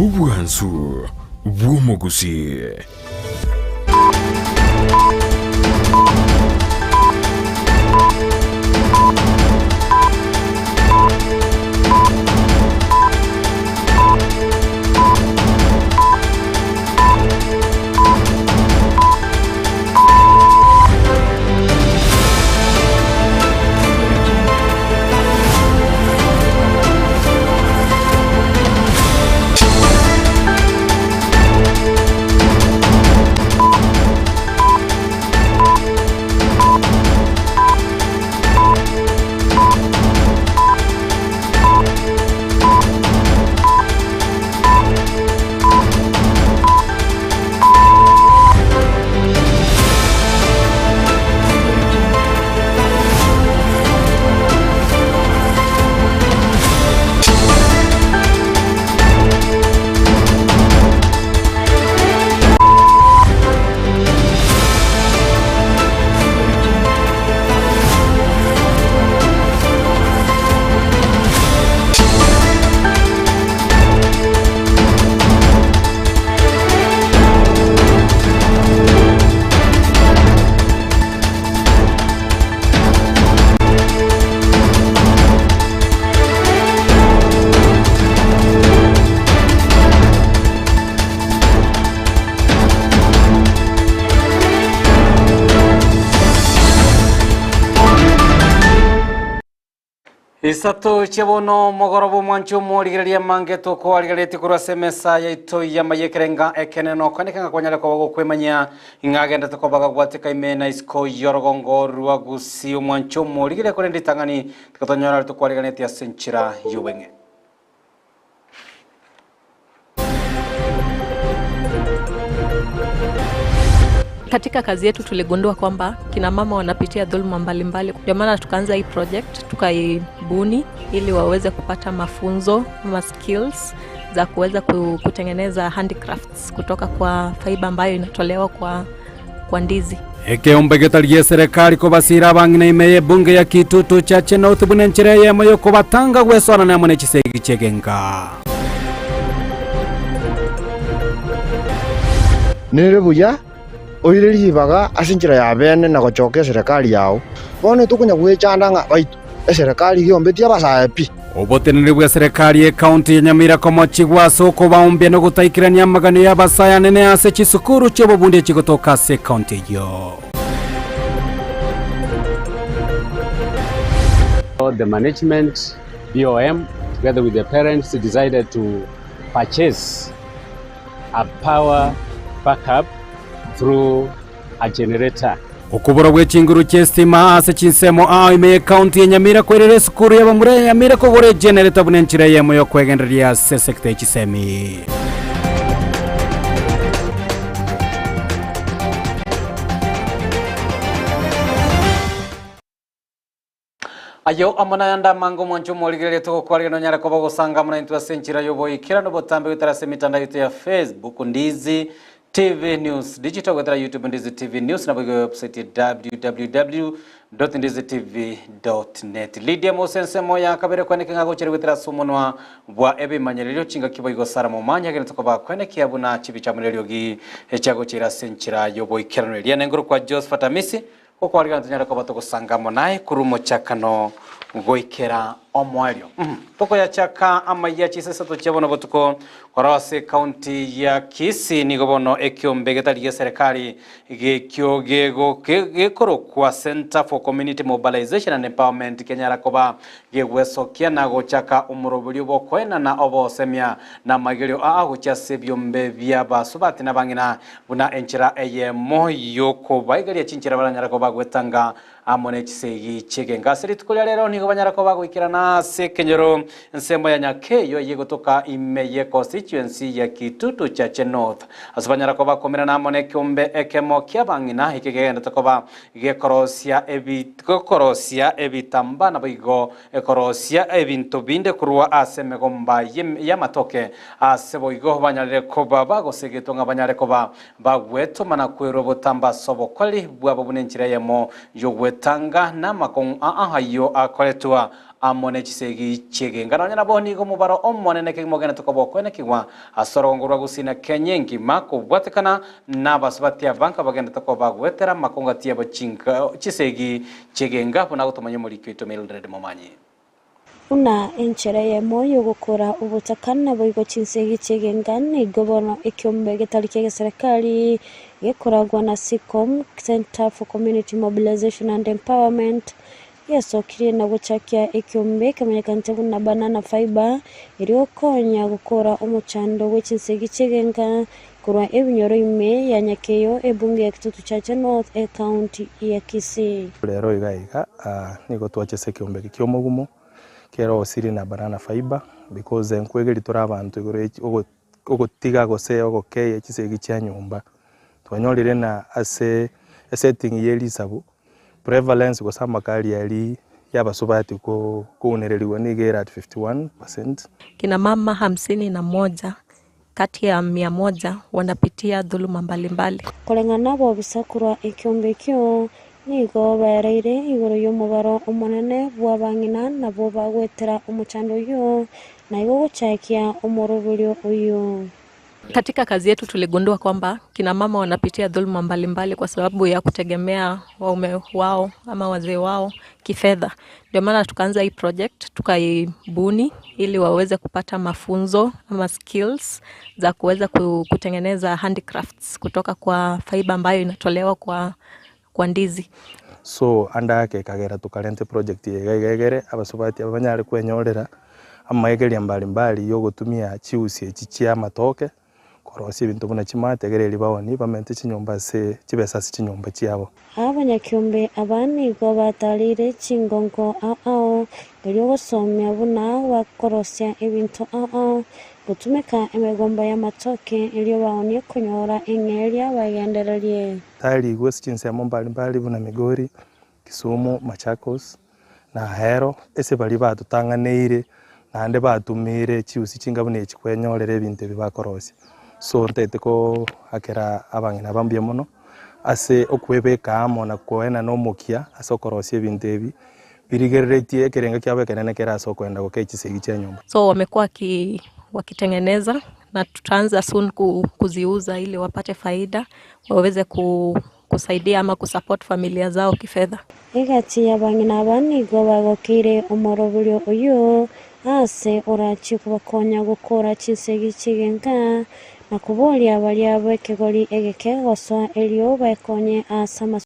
Obwansu bw'omogusii. Isato chia bono omogoroba omwanche omorigereria amange tokoarigereretie korwa ase emesa yaito y'amaiga ekerenga ekenene okoneka ng'a kwanyare koba gokwemanyia ng'a agendete koba gagwateka ime na isiko y'orogongo rwa Gusii omwanche omorigereria korende ritang'ani tiga tonyore aria tokwariganetie ase enchera y'obweng'e. Katika kazi yetu tuligundua kwamba kina mama wanapitia dhuluma mbalimbali, ndio maana tukaanza hii project tukaibuni ili waweze kupata mafunzo ama skills za kuweza kutengeneza handicrafts kutoka kwa fiber ambayo inatolewa kwa, kwa ndizi. Ekeombe getari gi'eserekari kobasiira abang'ina ime y'ebunge ya Kitutu Chache North buna enchera eyemo y'okobatanga gwesoanana amo ne chisegi chi'egenka. Nere buya oire ribaga ase enchera ya bene na gochoka eserekari yao. Bono tokonya gwechanda ng'a baito eserekari giombetie abasae pi. Oboteneneri bw'eserekari y'Ekaunti ya Nyamira komochigwa ase okobaombia na ogotaikerania amaganio y'abasae anene ase chisukuru chi'obobundi echigotoka ase ekaunti eyio. The management, BOM, together with the parents decided to purchase a power backup through a generator. Okobora gwe chinguru chi'esitima ase chinsemo ao ime y'Ekaunti ya Nyamira kwerire esukuru y'abamura ya Nyamira kogora egenerator buna enchera eyemo y'okwegendereria ase esekta ye chisemi. Ayio amo nayande amange omwancho omorigereria togokwarigania nonyare koba ogosanga amo naintwe ase enchera y'oboikeranu botambe goetera ase emitandao yaito ya Facebook Ndizi TV News Digital goetera YouTube Ndizi TV News naboigo ewebsite www.ndizitv.net. Lydia Mose ensemo ya kabere kweneke ng'a gochera goetera ase omonwa bwa ebimanyererio chingaki boigo Sarah Momanyi agenete koba kwenekia buna chibicha amo neriogi echiagochera ase enchera y'oboikeranu eria nengoro kwa Josephat Amisi Gokwarigana tonyare koba togosanga amo naye korwa omochakano goikera omoerio. Tokoyachaka amayia chinsa isato chia bono botuko korwa ase ekaunti ya Kisii nigo bono ekiombe getari gia serikali gekio gego gekorokwa Centre for Community Mobilization and Empowerment kenyara koba gegwesokia na gochaka omoroberio bw'okoenana obosemia na amaigerio aa gochia ase ebiombe bi'abasubati na abang'ina Buna enchera eyemo y'okobaigeria chinchera baranyare koba gwetanga amo ne chisegi chi'egenka. Ase rituko ria rero nigo banyare koba goikerana ase ekenyoro ensemo ya Nyakeyo eyio egotoka ime ye constituency ya Kitutu Chache North. Ase banyare koba komerana amo nekeombe ekemo ki'abang'ina eke kegenderete koba gekorosia ebi gekorosia ebitambaa naboigo ekorosia ebinto binde korwa ase emegomba y'amatoke. Ase boigo banyarire koba bagosegetwa ng'a banyare koba bagwetoma na kwerua botambe ase obokori bwabo buna enchera eyemo y'ogwetanga namakong'u aa ayio akoretwa. Amo ne chisegi chi'egenga. Nonya nabo nigo omobaro omonene kegima ogenete koba okwenekigwa ase orogongo rwa Gusii na Kenya engima, kobwatekana nabasubati abange abagenderete koba bagoetera amakong'ati abo chinga chisegi chi'egenga, buna agotomanya omoriki oito Mildred Momanyi. Buna enchera eyemo y'ogokora obotaka naboigo chinsegi chi'egenga nigo bono ekiombe getari ki'egeserekari gekoragwa na SEACOM, Centre for Community Mobilization and Empowerment, Yasokirie na gochakia ekiombe kemanyekanete buna Banana Fibre, erio gokonya gokora omochando bwe chinsegi chi'egenka korwa ebinyoro ime ya Nyakeyo, ebunge ya Kitutu Chache North, ecounty ya Kisii. Rero iga iga nigo twachese ekiombe eke ki'omogumo kerosirie na Banana Fibre because nkwegeri tore abanto igoro ye ogotiga gose ogokeia chisegi chia nyomba. Twanyorire ng'a ase esetting ye risabu, prevalence gose amakari aria y'abasubati kounererigwa nigo ere at 51%. Kina mama hamsini na moja kati ya mia moja wanapitia dhuluma mbalimbali. Koreng'ana bobisa korwa ekiombe ekio, nigo baereire igoro y'omobaro omonene bw'abang'ina nabwo bagwetera omochando oyio, na igo gochakia omoroberio oyio. Katika kazi yetu tuligundua kwamba kina mama wanapitia dhuluma mbalimbali kwa sababu ya kutegemea waume wao ama wazee wao kifedha. Ndio maana tukaanza hii project tukaibuni ili waweze kupata mafunzo ama skills za kuweza kutengeneza handicrafts kutoka kwa fiber ambayo inatolewa kwa ndizi. So ande ake ekagera tokarenta eproject eye iga iga egere abasubati aba banyare kwenyorera amaegeria mbali mbali ya ogotumia chiusi echi chia amatoke korosia ebinto buna chimate egere erio baonie bamente chinyomba ase chibesa ase chinyomba chiabo. Abanyakiombe aba nigo batarire chingongo ao ao erio gosomia buna bakorosia ebinto ao ao gotumeka emegomba y'amatoke erio baonie konyora eng'eria bagendererie. Tarigwe ase chinsemo mbali mbali buna Migori, Kisumu, Machakos, na Ahero, ase baria batotang'aneire naende batumiire chiusi chinga buna echi kwenyorera ebinto ebi bakorosia. So ntagete koakera abang'ina aba mbuya mono ase okwebeka amo na koenana omokia ase okorosia ebinto ebi, birigereretie ekerengo kiabo ekenene kere ase okoenda gokei chisegi chia nyomba. So wamekuwa wakitengeneza na tutaanza soon kuziuza ili wapate faida waweze kusaidia ama kusupport familia zao kifedha. Egati y'abang'ina aba nigo bagokeire omoroberio oyio ase orachie kobakonya gokora chinsegi chi'egenka na koboria baria b'ekegori egeke gosoa erio bekonye ase.